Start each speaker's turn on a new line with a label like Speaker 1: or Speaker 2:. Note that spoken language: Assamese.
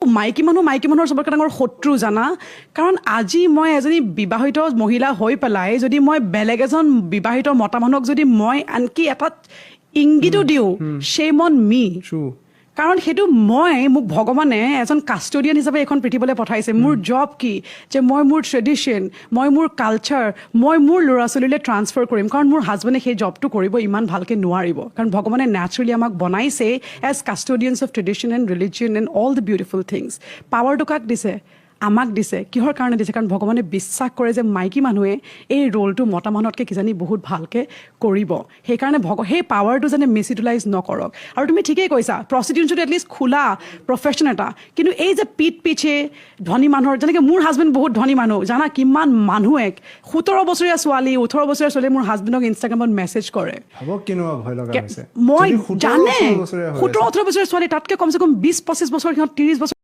Speaker 1: মাইকী মানুহ, মাইকী মানুহৰ চবতকৈ ডাঙৰ শত্ৰু জানা? কাৰণ আজি মই এজনী বিবাহিত মহিলা হৈ পেলাই যদি মই বেলেগ এজন বিবাহিত মতা মানুহক যদি মই আনকি এটা ইংগিতো দিওঁ, শ্বেম অন মি। কাৰণ সেইটো মই মোক ভগৱানে এজন কাষ্টডিয়ান হিচাপে এইখন পৃথিৱীলৈ পঠাইছে। মোৰ জব কি যে মই মোৰ ট্ৰেডিশ্যন, মই মোৰ কালচাৰ, মই মোৰ ল'ৰা ছোৱালীলৈ ট্ৰান্সফাৰ কৰিম। কাৰণ মোৰ হাজবেণ্ডে সেই জবটো কৰিব ইমান ভালকৈ নোৱাৰিব। কাৰণ ভগৱানে নেচাৰেলি আমাক বনাইছে as custodians of tradition and religion and all the beautiful things. পাৱাৰটো কাক দিছে? আমাক দিছে। কিহৰ কাৰণে দিছে? কাৰণ ভগৱানে বিশ্বাস কৰে যে মাইকী মানুহে এই ৰোলটো মতা মানুহতকৈ কিজানি বহুত ভালকৈ কৰিব। সেইকাৰণে সেই পাৱাৰটো যেনে মিছইউটিলাইজ নকৰক। আৰু তুমি ঠিকেই কৈছা, প্ৰষ্টিটিউশ্যনটো এটলিষ্ট খোলা প্ৰফেশ্যন এটা। কিন্তু এই যে পিঠ পিছে ধনী মানুহৰ, যেনেকৈ মোৰ হাজবেণ্ড বহুত ধনী মানুহ, জানা, কিমান মানুহে, 17 বছৰীয়া ছোৱালী, 18 বছৰীয়া ছোৱালীয়ে মোৰ হাজবেণ্ডক ইনষ্টাগ্ৰামত মেছেজ কৰে।
Speaker 2: ভাবক, কেনেকুৱা ভয় লগা হৈছে।
Speaker 1: মই
Speaker 2: যদি 17,
Speaker 1: জানে
Speaker 2: 18 বছৰীয়া হৈ
Speaker 1: 17
Speaker 2: আছে।
Speaker 1: 18 বছৰীয়া ছোৱালী, তাতকৈ কমচে কম 20-25 বছৰ, সিহঁত 30 বছৰ।